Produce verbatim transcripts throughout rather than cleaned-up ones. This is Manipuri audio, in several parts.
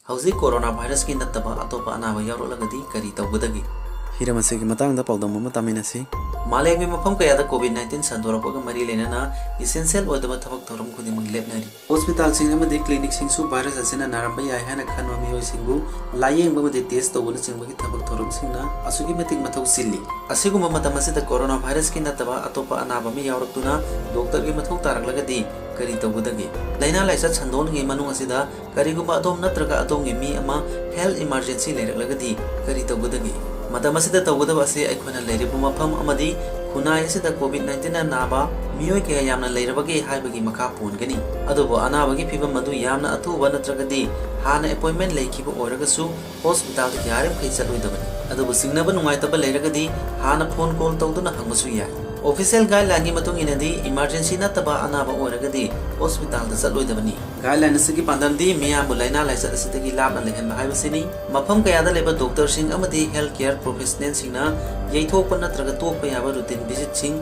ꯍꯧꯖꯤꯛ ꯀꯣꯔꯣꯅꯥ ꯚꯥꯏꯔꯁꯀꯤ ꯅꯠꯇꯕ ꯑꯇꯣꯞꯄ ꯑꯅꯥꯕ ꯌꯥꯎꯔꯛꯂꯒꯗꯤ ꯀꯔꯤ ꯇꯧꯒꯗꯒꯦ? ꯍꯤꯔꯝ ꯑꯁꯤꯒꯤ ꯃꯇꯥꯡꯗ ꯄꯥꯎꯗꯝ ꯑꯃ ꯇꯥꯃꯤꯟꯅꯁꯤ꯫ ꯃꯥꯂꯦꯝꯒꯤ ꯃꯐꯝ ꯀꯌꯥꯗ ꯀꯣꯚꯤꯗ ꯅꯥꯏꯟꯇꯤꯟ ꯁꯟꯗꯣꯔꯛꯄꯒ ꯃꯔꯤ ꯂꯩꯅꯅ essential ꯑꯣꯏꯗꯕ ꯊꯕꯛ ꯊꯧꯔꯝ ꯈꯨꯗꯤꯡꯃꯛ ꯂꯦꯞꯅꯔꯤ꯫ ꯍꯣꯁꯄꯤꯇꯥꯜꯁꯤꯡ ꯑꯃꯗꯤ ꯀ꯭ꯂꯤꯅꯤꯛꯁꯤꯡꯁꯨ ꯚꯥꯏꯔꯁ ꯑꯁꯤꯅ ꯅꯥꯔꯝꯕ ꯌꯥꯏ ꯍꯥꯏꯅ ꯈꯟꯕ ꯃꯤꯑꯣꯏꯁꯤꯡꯕꯨ ꯂꯥꯌꯦꯡꯕ ꯑꯃꯗꯤ ꯇꯦꯁ ꯇꯧꯕꯅꯆꯤꯡꯕꯒꯤ ꯊꯕꯛ ꯊꯧꯔꯝꯁꯤꯡꯅ ꯑꯁꯨꯛꯀꯤ ꯃꯇꯤꯛ ꯃꯊꯧ ꯆꯤꯜꯂꯤ꯫ ꯑꯁꯤꯒꯨꯝꯕ ꯃꯇꯝ ꯑꯁꯤꯗ ꯀꯣꯔꯣꯅꯥ ꯚꯥꯏꯔꯁꯀꯤ ꯅꯠꯇꯕ ꯑꯇꯣꯞꯄ ꯑꯅꯥꯕ ꯑꯃ ꯌꯥꯎꯔꯛꯇꯨꯅ ꯗꯣꯛꯇꯔꯒꯤ ꯃꯊꯧ ꯇꯥꯔꯛꯂꯒꯗꯤ ꯀꯔꯤ ꯇꯧꯒꯗꯒꯦ? ꯂꯥꯏꯅꯥ ꯂꯥꯏꯆꯠ ꯁꯟꯗꯣꯛꯂꯤꯉꯩ ꯃꯅꯨꯡ ꯑꯁꯤꯗ ꯀꯔꯤꯒꯨꯝꯕ ꯑꯗꯣꯝ ꯅꯠꯇ꯭ꯔꯒ ꯑꯗꯣꯝꯒꯤ ꯃꯤ ꯑꯃ health emergency ꯂꯩꯔꯛꯂꯒꯗꯤ ꯀꯔꯤ ꯇꯧꯒꯗꯒꯦ? ꯃꯇꯝ ꯑꯁꯤꯗ ꯇꯧꯒꯗꯕ ꯑꯁꯤ ꯑꯩꯈꯣꯏꯅ ꯂꯩꯔꯤꯕ ꯃꯐꯝ ꯑꯃꯗꯤ ꯈꯨꯟꯅꯥꯏ ꯑꯁꯤꯗ ꯀꯣꯚꯤꯗ ꯅꯥꯏꯟꯇꯤꯟꯅ ꯅꯥꯕ ꯃꯤꯑꯣꯏ ꯀꯌꯥ ꯌꯥꯝꯅ ꯂꯩꯔꯕꯒꯦ ꯍꯥꯏꯕꯒꯤ ꯃꯈꯥ ꯄꯣꯟꯒꯅꯤ꯫ ꯑꯗꯨꯕꯨ ꯑꯅꯥꯕꯒꯤ ꯐꯤꯚꯝ ꯑꯗꯨ ꯌꯥꯝꯅ ꯑꯊꯨꯕ ꯅꯠꯇ꯭ꯔꯒꯗꯤ ꯍꯥꯟꯅ ꯑꯦꯄꯣꯏꯟꯃꯦꯟ ꯂꯩꯈꯤꯕ ꯑꯣꯏꯔꯒꯁꯨ ꯍꯣꯁꯄꯤꯇꯥꯜꯗ ꯌꯥꯔꯤꯃꯈꯩ ꯆꯠꯂꯣꯏꯗꯕꯅꯤ꯫ ꯑꯗꯨꯕꯨ ꯆꯤꯡꯅꯕ ꯅꯨꯡꯉꯥꯏꯇꯕ ꯂꯩꯔꯒꯗꯤ ꯍꯥꯟꯅ ꯐꯣꯟ ꯀꯣꯜ ꯇꯧꯗꯨꯅ ꯍꯪꯕꯁꯨ ꯌꯥꯏ꯫ ꯑꯣꯐꯤꯁꯤꯌꯦꯜ ꯒꯥꯏꯗꯂꯥꯏꯟꯒꯤ ꯃꯇꯨꯡ ꯏꯟꯅꯗꯤ ꯏꯃꯥꯔꯖꯦꯟꯁꯤ ꯅꯠꯇꯕ ꯑꯅꯥꯕ ꯑꯣꯏꯔꯒꯗꯤ ꯍꯣꯁꯄꯤꯇꯥꯜꯗ ꯆꯠꯂꯣꯏꯗꯕꯅꯤ꯫ ꯒꯥꯏꯗꯂꯥꯏꯟ ꯑꯁꯤꯒꯤ ꯄꯥꯟꯗꯝꯗꯤ ꯃꯤꯌꯥꯝꯕꯨ ꯂꯥꯏꯅꯥ ꯂꯥꯏꯆꯠ ꯑꯁꯤꯗꯒꯤ ꯂꯥꯞꯅ ꯂꯩꯍꯟꯕ ꯍꯥꯏꯕꯁꯤꯅꯤ꯫ ꯃꯐꯝ ꯀꯌꯥꯗ ꯂꯩꯕ ꯗꯣꯛꯇꯔꯁꯤꯡ ꯑꯃꯗꯤ ꯍꯦꯜꯊ ꯀꯦꯌꯔ ꯄ꯭ꯔꯣꯐꯦꯁꯅꯦꯜꯁꯤꯡꯅ ꯌꯩꯊꯣꯛꯄ ꯅꯠꯇ꯭ꯔꯒ ꯇꯣꯛꯄ ꯌꯥꯕ ꯔꯨꯇꯤꯟ ꯚꯤꯖꯤꯠꯁꯤꯡ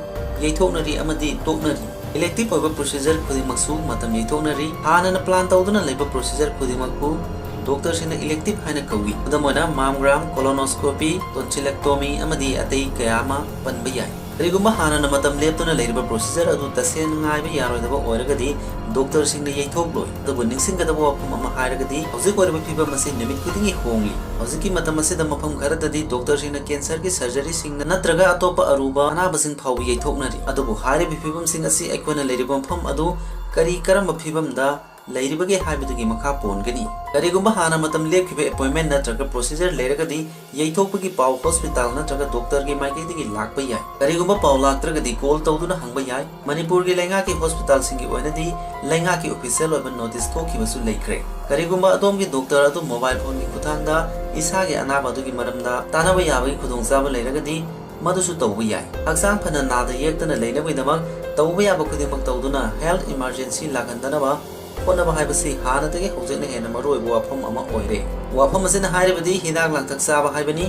ꯌꯩꯊꯣꯛꯅꯔꯤ ꯑꯃꯗꯤ ꯇꯣꯛꯅꯔꯤ꯫ ꯏꯂꯦꯛꯇꯤꯚ ꯑꯣꯏꯕ ꯄ꯭ꯔꯣꯁꯤꯖꯔ ꯈꯨꯗꯤꯡꯃꯛꯁꯨ ꯃꯇꯝ ꯌꯩꯊꯣꯛꯅꯔꯤ꯫ ꯍꯥꯟꯅꯅ ꯄ꯭ꯂꯥꯟ ꯇꯧꯗꯨꯅ ꯂꯩꯕ ꯄ꯭ꯔꯣꯁꯤꯖꯔ ꯈꯨꯗꯤꯡꯃꯛꯄꯨ ꯗꯣꯛꯇꯔꯁꯤꯡꯅ ꯏꯂꯦꯛꯇꯤꯚ ꯍꯥꯏꯅ ꯀꯧꯏ꯫ ꯈꯨꯗꯝ ꯑꯣꯏꯅ ꯃꯥꯝꯒ꯭ꯔꯥꯝ, ꯀꯣꯂꯣꯅꯣꯁꯀꯣꯄꯤ, ꯇꯣꯟꯁꯤꯂꯦꯛꯇꯣꯃꯤ ꯑꯃꯗꯤ ꯑꯇꯩ ꯀꯌꯥ ꯑꯃ ꯄꯟꯕ ꯌꯥꯏ꯫ ꯀꯔꯤꯒꯨꯝꯕ ꯍꯥꯟꯅꯅ ꯃꯇꯝ ꯂꯦꯞꯇꯨꯅ ꯂꯩꯔꯤꯕ ꯄ꯭ꯔꯣꯁꯤꯖꯔ ꯑꯗꯨ ꯇꯁꯦꯡꯅ ꯉꯥꯏꯕ ꯌꯥꯔꯣꯏꯗꯕ ꯑꯣꯏꯔꯒꯗꯤ ꯗꯣꯛꯇꯔꯁꯤꯡꯅ ꯌꯩꯊꯣꯛꯂꯣꯏ꯫ ꯑꯗꯨꯕꯨ ꯅꯤꯡꯁꯤꯡꯒꯗꯕ ꯋꯥꯐꯝ ꯑꯃ ꯍꯥꯏꯔꯒꯗꯤ ꯍꯧꯖꯤꯛ ꯑꯣꯏꯔꯤꯕ ꯐꯤꯕꯝ ꯑꯁꯤ ꯅꯨꯃꯤꯠ ꯈꯨꯗꯤꯡꯒꯤ ꯍꯣꯡꯂꯤ꯫ ꯍꯧꯖꯤꯛꯀꯤ ꯃꯇꯝ ꯑꯁꯤꯗ ꯃꯐꯝ ꯈꯔꯗꯗꯤ ꯗꯣꯛꯇꯔꯁꯤꯡꯅ ꯀꯦꯟꯁꯔꯒꯤ ꯁꯔꯖꯔꯤꯁꯤꯡ ꯅꯠꯇ꯭ꯔꯒ ꯑꯇꯣꯞꯄ ꯑꯔꯨꯕ ꯑꯅꯥꯕꯁꯤꯡ ꯐꯥꯎꯕ ꯌꯩꯊꯣꯛꯅꯔꯤ꯫ ꯑꯗꯨꯕꯨ ꯍꯥꯏꯔꯤꯕ ꯐꯤꯕꯝꯁꯤꯡ ꯑꯁꯤ ꯑꯩꯈꯣꯏꯅ ꯂꯩꯔꯤꯕ ꯃꯐꯝ ꯑꯗꯨ ꯀꯔꯤ ꯀꯔꯝꯕ ꯐꯤꯕꯝꯗ ꯂꯩꯔꯤꯕꯒꯦ ꯍꯥꯏꯕꯗꯨꯒꯤ ꯃꯈꯥ ꯄꯣꯟꯒꯅꯤ꯫ ꯀꯔꯤꯒꯨꯝꯕ ꯍꯥꯟꯅ ꯃꯇꯝ ꯂꯦꯞꯈꯤꯕ ꯑꯦꯄꯣꯏꯟꯃꯦꯟ ꯅꯠꯇ꯭ꯔꯒ ꯄ꯭ꯔꯣꯁꯤꯖꯔ ꯂꯩꯔꯒꯗꯤ ꯌꯩꯊꯣꯛꯄꯒꯤ ꯄꯥꯎ ꯍꯣꯁꯄꯤꯇꯥꯜ ꯅꯠꯇ꯭ꯔꯒ ꯗꯣꯛꯇꯔꯒꯤ ꯃꯥꯏꯀꯩꯗꯒꯤ ꯂꯥꯛꯄ ꯌꯥꯏ꯫ ꯀꯔꯤꯒꯨꯝꯕ ꯄꯥꯎ ꯂꯥꯛꯇ꯭ꯔꯒꯗꯤ ꯀꯣꯜ ꯇꯧꯗꯨꯅ ꯍꯪꯕ ꯌꯥꯏ꯫ ꯃꯅꯤꯄꯨꯔꯒꯤ ꯂꯩꯉꯥꯛꯀꯤ ꯍꯣꯁꯄꯤꯇꯥꯜꯁꯤꯡꯒꯤ ꯑꯣꯏꯅꯗꯤ ꯂꯩꯉꯥꯛꯀꯤ ꯑꯣꯐꯤꯁꯤꯌꯦꯜ ꯑꯣꯏꯕ ꯅꯣꯇꯤꯁ ꯊꯣꯛꯈꯤꯕꯁꯨ ꯂꯩꯈ꯭ꯔꯦ꯫ ꯀꯔꯤꯒꯨꯝꯕ ꯑꯗꯣꯝꯒꯤ ꯗꯣꯛꯇꯔ ꯑꯗꯨ ꯃꯣꯕꯥꯏꯜ ꯐꯣꯟꯒꯤ ꯈꯨꯠꯊꯥꯡꯗ ꯏꯁꯥꯒꯤ ꯑꯅꯥꯕ ꯑꯗꯨꯒꯤ ꯃꯔꯝꯗ ꯇꯥꯟꯅꯕ ꯌꯥꯕꯒꯤ ꯈꯨꯗꯣꯡꯆꯥꯕ ꯂꯩꯔꯒꯗꯤ ꯃꯗꯨꯁꯨ ꯇꯧꯕ ꯌꯥꯏ꯫ ꯍꯛꯆꯥꯡ ꯐꯅ ꯅꯥꯗ ꯌꯦꯛꯇꯅ ꯂꯩꯅꯕꯒꯤꯗꯃꯛ ꯇꯧꯕ ꯌꯥꯕ ꯈꯨꯗꯤꯡꯃꯛ ꯇꯧꯗꯨꯅ ꯍꯦꯜꯊ ꯏꯃꯥꯔꯖꯦꯟꯁꯤ ꯂꯥꯛꯍꯟꯗꯅꯕ ꯍꯣꯠꯅꯕ ꯍꯥꯏꯕꯁꯤ ꯍꯥꯟꯅꯗꯒꯤ ꯍꯧꯖꯤꯛꯅ ꯍꯦꯟꯅ ꯃꯔꯨꯑꯣꯏꯕ ꯋꯥꯐꯝ ꯑꯃ ꯑꯣꯏꯔꯦ꯫ ꯋꯥꯐꯝ ꯑꯁꯤꯅ ꯍꯥꯏꯔꯤꯕꯗꯤ ꯍꯤꯗꯥꯛ ꯂꯥꯡꯊꯛ ꯆꯥꯕ ꯍꯥꯏꯕꯅꯤ꯫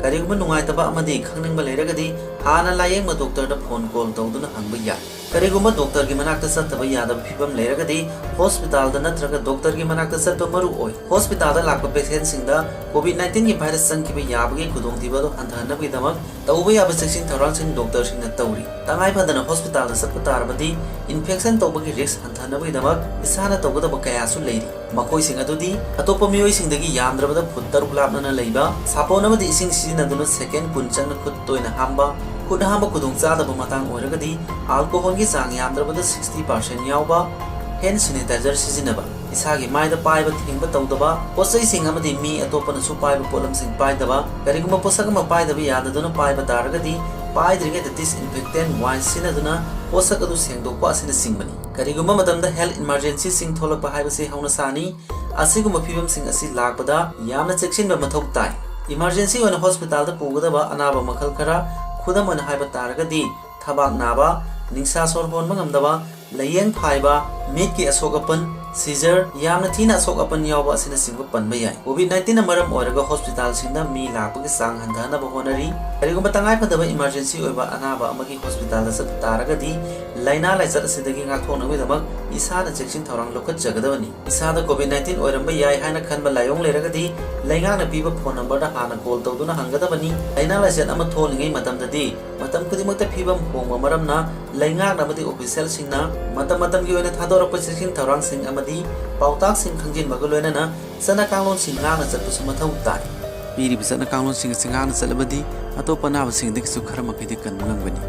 ꯀꯔꯤꯒꯨꯝꯕ ꯅꯨꯡꯉꯥꯏꯇꯕ ꯑꯃꯗꯤ ꯈꯪꯅꯤꯡꯕ ꯂꯩꯔꯒꯗꯤ ꯍꯥꯟꯅ ꯂꯥꯌꯦꯡꯕ ꯗꯣꯛꯇꯔꯗ ꯐꯣꯟ ꯀꯣꯜ ꯇꯧꯗꯨꯅ ꯍꯪꯕ ꯌꯥꯏ꯫ ꯀꯔꯤꯒꯨꯝꯕ ꯗꯣꯛꯇꯔꯒꯤ ꯃꯅꯥꯛꯇ ꯆꯠꯇꯕ ꯌꯥꯗꯕ ꯐꯤꯕꯝ ꯂꯩꯔꯒꯗꯤ ꯍꯣꯁꯄꯤꯇꯥꯜꯗ ꯅꯠꯇ꯭ꯔꯒ ꯗꯣꯛꯇꯔꯒꯤ ꯃꯅꯥꯛꯇ ꯆꯠꯄ ꯃꯔꯨ ꯑꯣꯏ꯫ ꯍꯣꯁꯄꯤꯇꯥꯜꯗ ꯂꯥꯛꯄ ꯄꯦꯁꯦꯟꯁꯤꯡꯗ ꯀꯣꯚꯤꯗ ꯅꯥꯏꯟꯇꯤꯟꯒꯤ ꯚꯥꯏꯔꯁ ꯆꯪꯈꯤꯕ ꯌꯥꯕꯒꯤ ꯈꯨꯗꯣꯡꯊꯤꯕ ꯑꯗꯨ ꯍꯟꯊꯍꯟꯅꯕꯒꯤꯗꯃꯛ ꯇꯧꯕ ꯌꯥꯕ ꯆꯦꯛꯁꯤꯟ ꯊꯧꯔꯥꯡꯁꯤꯡ ꯗꯣꯛꯇꯔꯁꯤꯡꯅ ꯇꯧꯔꯤ꯫ ꯇꯉꯥꯏ ꯐꯗꯅ ꯍꯣꯁꯄꯤꯇꯥꯜꯗ ꯆꯠꯄ ꯇꯥꯔꯕꯗꯤ ꯏꯟꯐꯦꯛꯁꯟ ꯇꯧꯕꯒꯤ ꯔꯤꯁ꯭ꯛ ꯍꯟꯊꯍꯟꯅꯕꯒꯤꯗꯃꯛ ꯏꯁꯥꯅ ꯇꯧꯒꯗꯕ ꯀꯌꯥꯁꯨ ꯂꯩꯔꯤ꯫ ꯃꯈꯣꯏꯁꯤꯡ ꯑꯗꯨꯗꯤ ꯑꯇꯣꯞꯄ ꯃꯤꯑꯣꯏꯁꯤꯡꯗꯒꯤ ꯌꯥꯝꯗ꯭ꯔꯕꯗ ꯐꯨꯠ ꯇꯔꯨꯛ ꯂꯥꯞꯅꯅ ꯂꯩꯕ, ꯁꯥꯄꯣꯟ ꯑꯃꯗꯤ ꯏꯁꯤꯡ ꯁꯤꯖꯤꯟꯅꯗꯨꯅ ꯁꯦꯀꯦꯟ ꯀꯨꯟ ꯆꯪꯅ ꯈꯨꯠ ꯇꯣꯏꯅ ꯍꯥꯝꯕ, ꯈꯨꯠ ꯍꯥꯝꯕ ꯈꯨꯗꯣꯡꯆꯥꯗꯕ ꯃꯇꯥꯡ ꯑꯣꯏꯔꯒꯗꯤ ꯑꯜꯀꯣꯍꯣꯜꯒꯤ ꯆꯥꯡ ꯌꯥꯝꯗ꯭ꯔꯕꯗ ꯁꯤꯛꯁꯇꯤ ꯄꯥꯔꯁꯦꯟ ꯌꯥꯎꯕ ꯍꯦꯟ ꯁꯦꯅꯤꯇꯥꯏꯖꯔ ꯁꯤꯖꯤꯟꯅꯕ, ꯏꯁꯥꯒꯤ ꯃꯥꯏꯗ ꯄꯥꯏꯕ ꯊꯦꯡꯕ ꯇꯧꯗꯕ, ꯄꯣꯠꯆꯩꯁꯤꯡ ꯑꯃꯗꯤ ꯃꯤ ꯑꯇꯣꯞꯄꯅꯁꯨ ꯄꯥꯏꯕ ꯄꯣꯠꯂꯝꯁꯤꯡ ꯄꯥꯏꯗꯕ, ꯀꯔꯤꯒꯨꯝꯕ ꯄꯣꯠꯁꯛ ꯑꯃ ꯄꯥꯏꯗꯕ ꯌꯥꯗꯗꯨꯅ ꯄꯥꯏꯕ ꯇꯥꯔꯒꯗꯤ ꯄꯥꯏꯗ꯭ꯔꯤꯉꯩꯗ ꯗꯤꯁꯏꯟꯐꯦꯛꯇꯦꯟ ꯋꯥꯏꯞ ꯁꯤꯖꯤꯟꯅꯗꯨꯅ ꯄꯣꯠꯁꯛ ꯑꯗꯨ ꯁꯦꯡꯗꯣꯛꯄ ꯑꯁꯤꯅꯁꯤꯡꯕꯅꯤ꯫ ꯀꯔꯤꯒꯨꯝꯕ ꯃꯇꯝꯗ ꯍꯦꯜꯊ ꯏꯃꯥꯔꯖꯦꯟꯁꯤꯁꯤꯡ ꯊꯣꯛꯂꯛꯄ ꯍꯥꯏꯕꯁꯤ ꯍꯧꯅꯁꯥꯅꯤ꯫ ꯑꯁꯤꯒꯨꯝꯕ ꯐꯤꯕꯝꯁꯤꯡ ꯑꯁꯤ ꯂꯥꯛꯄꯗ ꯌꯥꯝꯅ ꯆꯦꯛꯁꯤꯟꯕ ꯃꯊꯧ ꯇꯥꯏ꯫ ꯏꯃꯥꯔꯖꯦꯟꯁꯤ ꯑꯣꯏꯅ ꯍꯣꯁꯄꯤꯇꯥꯜꯗ ꯄꯨꯒꯗꯕ ꯑꯅꯥꯕ ꯃꯈꯜ ꯈꯔ, ꯈꯨꯗꯝ ꯑꯣꯏꯅ ꯍꯥꯏꯕ ꯇꯥꯔꯒꯗꯤ ꯊꯕꯥꯛ ꯅꯥꯕ, ꯅꯤꯡꯁꯥ ꯁꯣꯔ ꯍꯣꯟꯕ ꯉꯝꯗꯕ, ꯂꯥꯏꯌꯦꯡ ꯐꯥꯏꯕ, ꯃꯤꯠꯀꯤ ꯑꯁꯣꯛ ꯑꯄꯟ, ꯁꯤꯖꯔ, ꯌꯥꯝꯅ ꯊꯤꯅ ꯑꯁꯣꯛ ꯑꯄꯟ ꯌꯥꯎꯕ ꯑꯁꯤꯅꯆꯤꯡꯕ ꯄꯟꯕ ꯌꯥꯏ꯫ ꯀꯣꯚꯤꯗ ꯅꯥꯏꯟꯇꯤꯟꯅ ꯃꯔꯝ ꯑꯣꯏꯔꯒ ꯍꯣꯁꯄꯤꯇꯥꯜꯁꯤꯡꯗ ꯃꯤ ꯂꯥꯛꯄꯒꯤ ꯆꯥꯡ ꯍꯟꯊꯍꯟꯅꯕ ꯍꯣꯠꯅꯔꯤ꯫ ꯀꯔꯤꯒꯨꯝꯕ ꯇꯉꯥꯏꯐꯗꯕ ꯏꯃꯥꯔꯖꯦꯟꯁꯤ ꯑꯣꯏꯕ ꯑꯅꯥꯕ ꯑꯃꯒꯤ ꯍꯣꯁꯄꯤꯇꯥꯜꯗ ꯆꯠꯄ ꯇꯥꯔꯒꯗꯤ ꯂꯥꯏꯅꯥ ꯂꯥꯏꯆꯠ ꯑꯁꯤꯗꯒꯤ ꯉꯥꯛꯊꯣꯛꯅꯕꯒꯤꯗꯃꯛ ꯏꯁꯥꯅ ꯆꯦꯛꯁꯤꯟ ꯊꯧꯔꯥꯡ ꯂꯧꯈꯠꯆꯒꯗꯕꯅꯤ꯫ ꯏꯁꯥꯗ ꯀꯣꯚꯤꯗ ꯅꯥꯏꯟꯇꯤꯟ ꯑꯣꯏꯔꯝꯕ ꯌꯥꯏ ꯍꯥꯏꯅ ꯈꯟꯕ ꯂꯥꯏꯑꯣꯡ ꯂꯩꯔꯒꯗꯤ ꯂꯩꯉꯥꯛꯅ ꯄꯤꯕ ꯐꯣꯟ ꯅꯝꯕꯔꯗ ꯍꯥꯟꯅ ꯀꯣꯜ ꯇꯧꯗꯨꯅ ꯍꯪꯒꯗꯕꯅꯤ꯫ ꯂꯥꯏꯅꯥ ꯂꯥꯏꯆꯠ ꯑꯃ ꯊꯣꯛꯂꯤꯉꯩ ꯃꯇꯝꯗꯗꯤ ꯃꯇꯝ ꯈꯨꯗꯤꯡꯃꯛꯇ ꯐꯤꯕꯝ ꯍꯣꯡꯕ ꯃꯔꯝꯅ ꯂꯩꯉꯥꯛꯅ ꯑꯃꯗꯤ ꯑꯣꯐꯤꯁꯤꯌꯦꯜꯁꯤꯡꯅ ꯃꯇꯝ ꯃꯇꯝꯒꯤ ꯑꯣꯏꯅ ꯊꯥꯗꯣꯔꯛꯄ ꯆꯦꯛꯁꯤꯟ ꯊꯧꯔꯥꯡꯁꯤꯡ ꯑꯃꯗꯤ ꯄꯥꯎꯇꯥꯛꯁꯤꯡ ꯈꯪꯖꯤꯟꯕꯒ ꯂꯣꯏꯅꯅ ꯆꯠꯅ ꯀꯥꯡꯂꯣꯟꯁꯤꯡ ꯉꯥꯛꯅ ꯆꯠꯄꯁꯨ ꯃꯊꯧ ꯇꯥꯏ꯫ ꯄꯤꯔꯤꯕ ꯆꯠꯅ ꯀꯥꯡꯂꯣꯟꯁꯤꯡ ꯑꯁꯤ ꯉꯥꯛꯅ ꯆꯠꯂꯕꯗꯤ ꯑꯇꯣꯞꯄ ꯑꯅꯥꯕꯁꯤꯡꯗꯒꯤꯁꯨ ꯈꯔ ꯃꯈꯩꯗꯤ ꯀꯟꯕ ꯉꯝꯒꯅꯤ꯫